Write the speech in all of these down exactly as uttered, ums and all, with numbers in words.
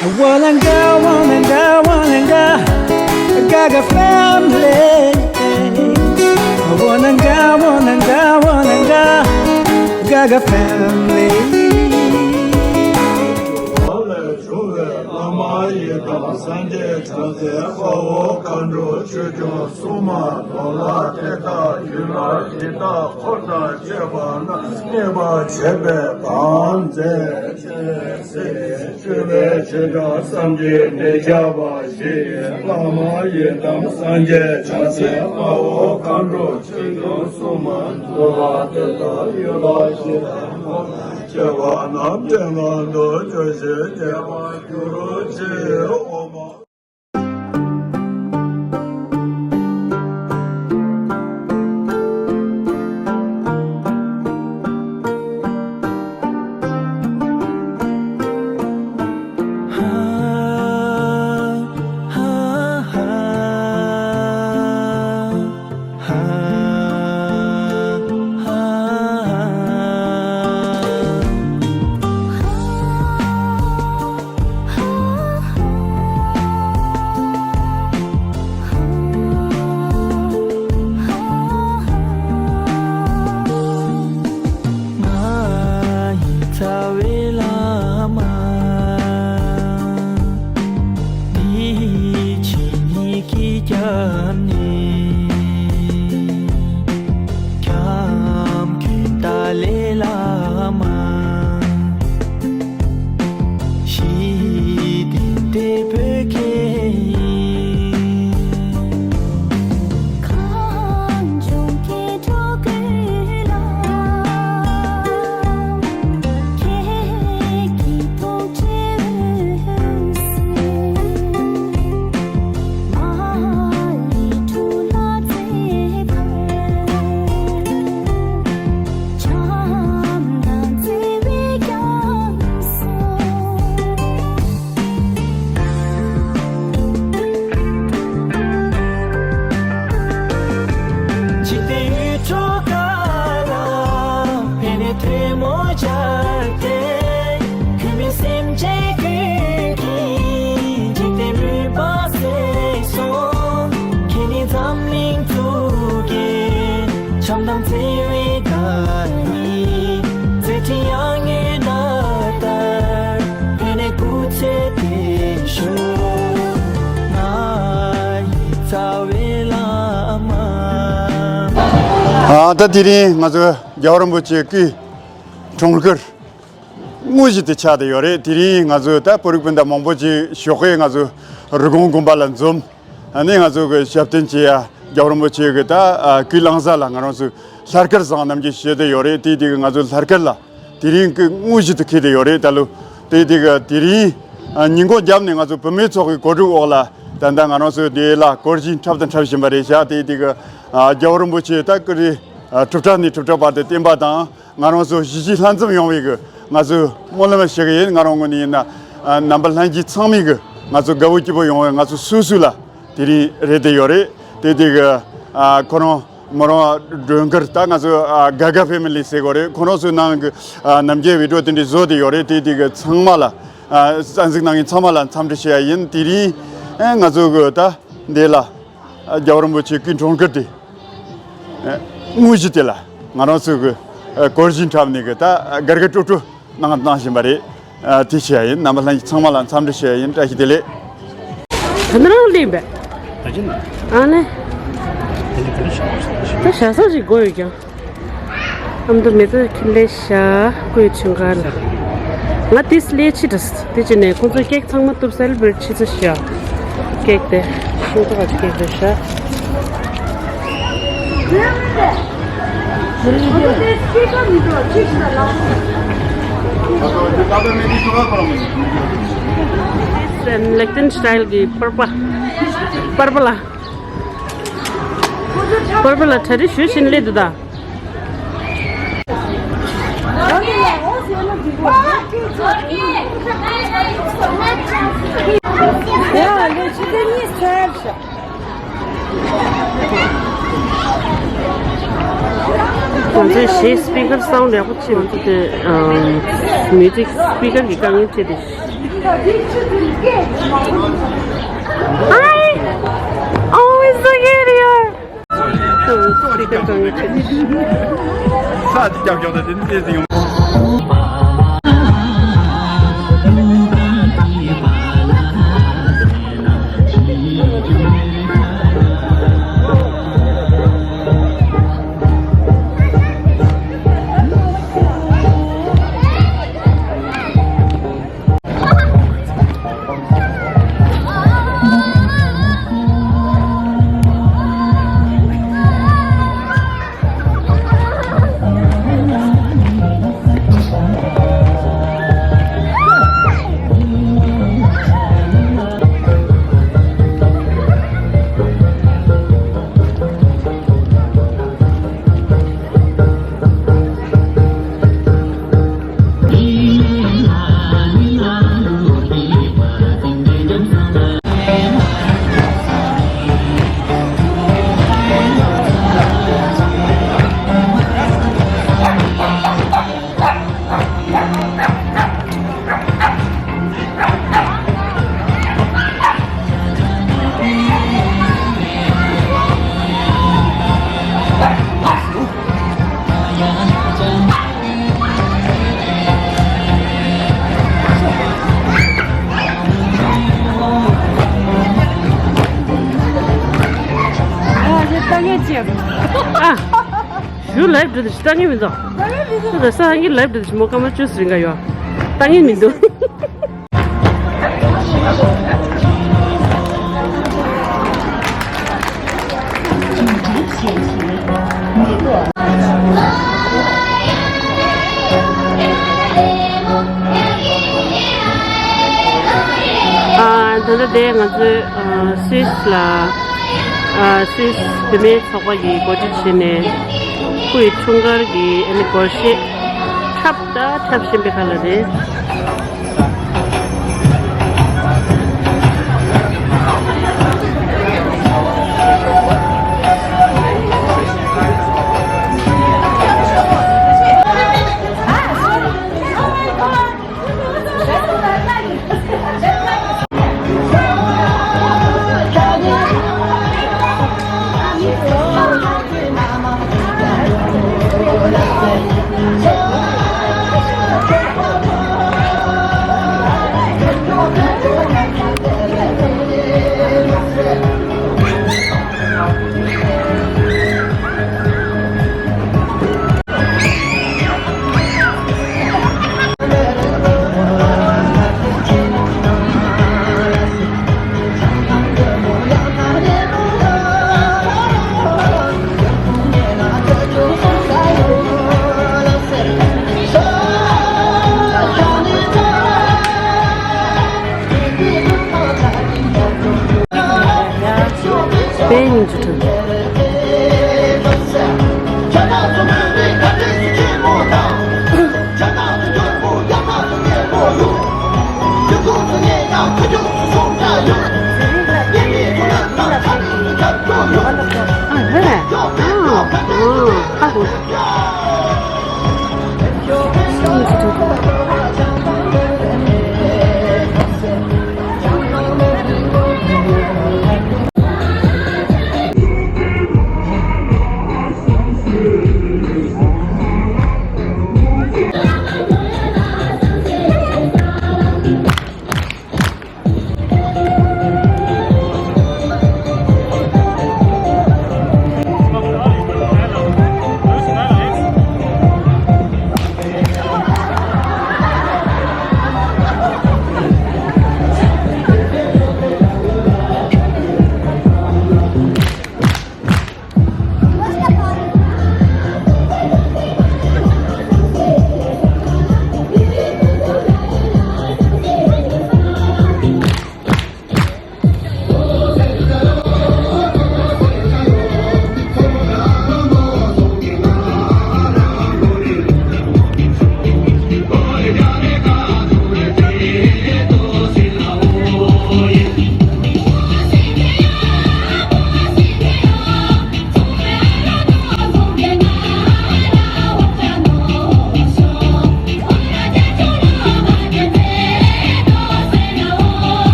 Wananga, wananga, wananga, Gaga family. Wananga, wananga, wananga, Gaga family. བ་ལས་བྱུང་བའི་བླ་མ་ཡི་དམ་སངས་རྒྱས་བྱང་སེམས་དཔའ་བོ་མཁའ་འགྲོ་ཆོས་སྐྱོང་སྲུང་མ་ནོར་ལྷ་དེ་དག་རྒྱུད་ལ་ཡི་དྭགས་འཁོར་དང་བཅས་པ་རྣམས་མཉེས་པར་བྱེད་པའི་དམ་རྫས། བཅོལ་བའི་ཆོས་སྐྱོང་སངས་རྒྱས་མི་ཁྱབ་པ་ཞིག་བླ་མ་ཡི་དམ་སངས་རྒྱས་བྱང་སེམས་དཔའ་བོ་མཁའ་འགྲོ་ཆོས་སྐྱོང་སྲུང་མ་འདུལ་བ་དེ་དག་ཡུལ་ལ་ཞེན་པ་མ་བྱས་པ་རྣམས་བྲན་ལམ་དུ་སྐྱོལ་ཞིང་ཉེས་པར་གྱུར་ཅིག་འོ་མ། ང་ཡི་རྩ་བའི་བླ་མ། འདི་ཕྱི་གཉིས་ཀྱི་རྒྱབ་ནས། ཁྱམས་ཀྱི་ཏཱ་ལའི་བླ་མ། ཞི་བདེ་འདོད་པའི་མཁན་ཡིན། གངས་ལྗོངས་སྐྱེ་འགྲོ་ཀུན་ལ། ཁྱེད་ཀྱི་ཐུགས་རྗེ་འོད་ཟེར། མ་ལུས་འཁྲུལ་སྣང་རྩད་པར། བྱམས་དང་བརྩེ་བའི་རྒྱ་མཚོ། འཇིག་རྟེན་ཡུལ་གྲུ་ག་ལ་ཕན་ནུས་ཐལ་མོ་སྦྱར་ཏེ། གུས་མོས་སེམས་ཅན་ཀུན་གྱི་འཇིག་རྟེན་མུན་པ་སེལ་སོང་། ཁྱེད་ནི་འཛམ་གླིང་གཙུག་གི་བྱམས་དང་བརྩེ་བའི་བཀའ་ཡིག། མཛད་འཕྲིན་ཡར་ངོའི་ཟླ་ལྟར་ཕན་ནུས་སྐུ་ཚེ་བརྟན་ཤོག་ང་ཡི་རྩ་བའི་བླ་མ། ཨ་ད་དེ་རིང་ང་ཚོ་རྒྱལ་བ་རིན་པོ་ཆེའི་སྐུའི་འཁྲུངས་སྐར་དངོས་གཞི་དེ་ཆགས་བསྡད་ཡོད་རེད། དེ་རིང་ང་ཚོ་ད་བོད་རིགས་སྤུན་ཟླ་མང་པོ་ཅིག་ཞོགས་ཀས་ང་ཚོ་རི་གོང་དགོན་པ་ལ་འཛོམས། ཨ་ནི་ང་ཚོ་གི་ཞབས་བརྟན་བྱེད་ཡ་རྒྱལ་བ་རིན་པོ་ཆེ་གི་ད་ཨ་སྐུའི་བླངས་བྱ་ལ་ང་རང་ཚོས་ལྷ་སྐར་བཟང་རྣམས་ཀྱིས་བཞེས་བསྡད་ཡོད་རེད། དེ་དེ་གི་ང་ཚོ་ལྷ་སྐར་ལ་དེ་རིང་གི་དངོས་གཞི་དུ་འཁེལ་བསྡད་ཡོད་རེད། ད་ལོ་དེ་དེ་གི་དེ་རིང་ཨ་ཉིན་གུང་རྒྱབ་ནས་ང་ཚོ་བུད་མེད་ཚོགས་ཀྱི་གོ་སྒྲིག་འོག་ལ་ད་ལྟ་ང་རང་ཚོ་དེ་ལ་སྐོར་ཞིང་འཁྲབ་དང་འཁྲབ་བཞིན་པ་རེད་ཤག་དེ་དེ་གི་ཨ་རྒྱལ་བ་རིན་པོ་ཆེ་ད་ཀུ་རེ་ཨ་གྲུབ་གྲྭ་ནས་གྲུབ་གྲྭ་བར་དུ་བསྟན་པ་དང་། ང་རང་ཚོ་གཞིས་བྱེས་ལྷན་འཛོམས་ཡོང་བའི་གི་ང་ཚོས་སྨོན་ལམ་ཞུ་གི་ཡིན། ང་རང་ངོས་ནས་ཡིན་ན་ཨ་རྣམ་པ་ལྷན་རྒྱས་ཚང་མའི་གི་ང་ཚོ་དགའ་བོ་སྐྱིད་པོ་ཡོང་བའི་ང་ཚོ་སུ་སུ་ལ་དེ་རིང་རེད་དེ་ཡོད་རེད། དེ་དེ་གི་ཨ་ཁོ་རང་མོ་རང་སྒྲོན་དཀར་ད་ང་ཚོ་ཨ་དགའ་དགའ་ཕེ་མི་ལི་ཟེར་གོ་རེད། ཁོ་རང་ཚོའི་ནང་གི་ཨ་རྣམ་རྒྱལ་བི་ཌི་ཡོ་དེ་འདྲ་བཟོ་དེ་ཡོད་རེད། དེ་དེ་གི་ཚང་མ་ལ་ཨ་གསན་གཟིགས་གནང་མཁན་ཚང་མ་ལ་འཚམས་འདྲི་ཞུ་ཡ་ཡིན། དེ་རིང་ཨ་ང་ཚོ་གི་ད་འདི་ལ་ཨ་རྒྱལ་བ་རིན་པོ་ཆེའི་སྐུའི་འཁྲུངས་སྐར་དེ། དངོས་གཞི་དེ་ལ་ང་རང་ཚོས་གི་སྐོར་ཞིང་འཁྲབ་ནས་གི་ད་དགའ་དགའ་སྤྲོ་སྤྲོ་གནང་གནང་བཞིན་པ་རེད། དེ་བྱས་ཡིན། རྣམ་པ་ལྷན་རྒྱས་ཚང་མ་ལ་འཚམས་འདྲི་ཞུ་ཡ་ཡིན། བཀྲ་ཤིས་བདེ་ལེགས། ད་ནི་རང་ལེན་པས། ཨ་ནི། ད་ཞྭ་སང་ཞིག་དགོས་ཡོད་ཀྱང་། ཨ་མདོ་མི་ཚོ་ཁྱི་ལས་ཤ་བརྐོས་བྱུང་ག་ལ། ང་ཏིས་ལས་ཕྱི་དྲགས། དེ་བྱས་ནས་ཁོང་ཚོས་ཀེག་ཚང་མ་གཏུབ་སེལ་བར་ཕྱི་ཚེ་ཤ། ཀེག་དེ་ཤིང་ཏོག་ག་ཅིག་ཀེག་རེད་ཤ། ལེག་ཏན་སི་ཊའིལ་གྱི་པར་པ། པར་པ་ལ། པར་པ་ལ་གྲ་སྒྲིག་ཞུ་བཞིན་སླེབས་འདུག་ད། ང་ཚོས་གཞས་སི་པི་ཀར་སའུན་ཌི་ཡག་པོ་བྱེད་མི་ཐུབ་སྟེ། མིའུ་ཛིག་སི་པི་ཀར་གྱི་དཀའ་ངལ་འཕྲད་དེ། Hi! Oh, it's so good here! ཞུ་ལའིབ་འགྲོ་དེ་ཞིག་ལྟ་ངེས་མི་འདུག་ལྟ་ངེས་མི་འདུག་ད་ས་ཧང་གི་ལའིབ་འགྲོ་དེ་ཞིག་མོ་སྐར་མ་བཅུ་ཙམ་རིང་ག་ཡོད། ལྟ་ངེས་མི་འདུག་ཨ། ད་ལྟ་དེ་ང་ཚོའི་ཨ་སུད་སི་ལ། ཨ། སུད་སི་བུད་མེད་ཚོགས་པ་གིས་གོ་སྒྲིག་བྱས་ནས་སྐུ་ཡི་འཁྲུངས་སྐར་གྱི་ཨ་ནི་སྒོར་གཞས་འཁྲབ་ད་འཁྲབ་བཞིན་པའི་ཁ་ལ་རེད།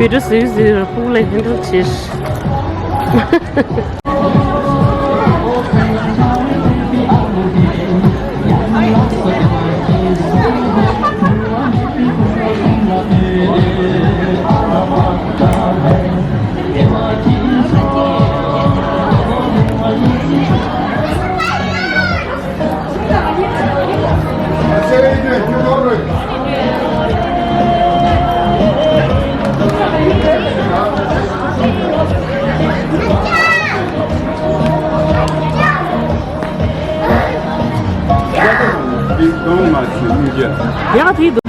བི་ཌིའོ་བཟོས་བཟོས་ར་ཕུག་ལ་ཧེན་ཌལ་བྱེད། ཡག་དེ་འདུག་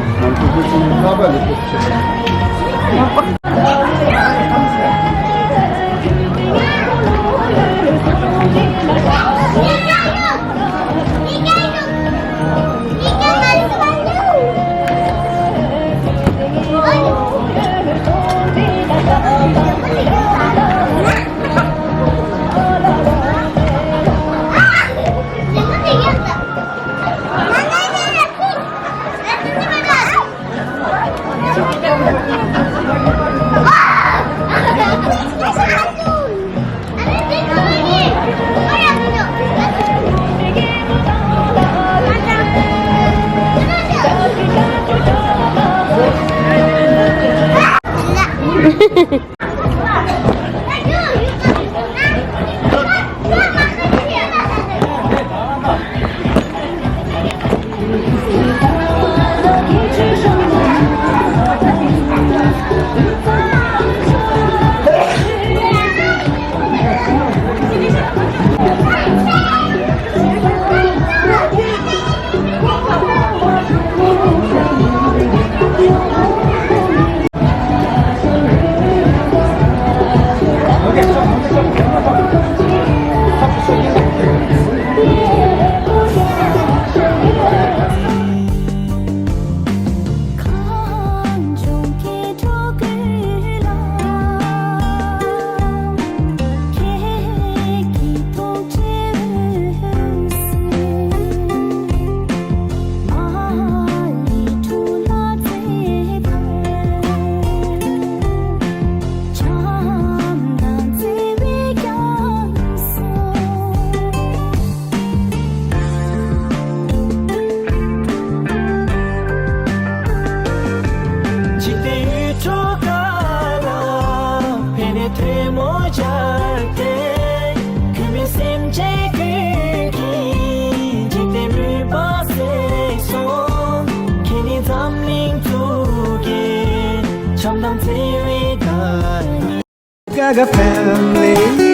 འཇིག་རྟེན་ཡུལ་གྲུ་ག་ལ་ཕན་ནས་ཐལ་མོ་སྦྱར་ཏེ། གུས་མོས་སེམས་ཅན་ཀུན་གྱི་འཇིག་རྟེན་མུན་པ་སེལ་སོང་། ཁྱེད་ནི་འཛམ་གླིང་གཙུག་གི་བྱམས་དང་བརྩེ་བའི་བདག་ཉིད། Gaga family.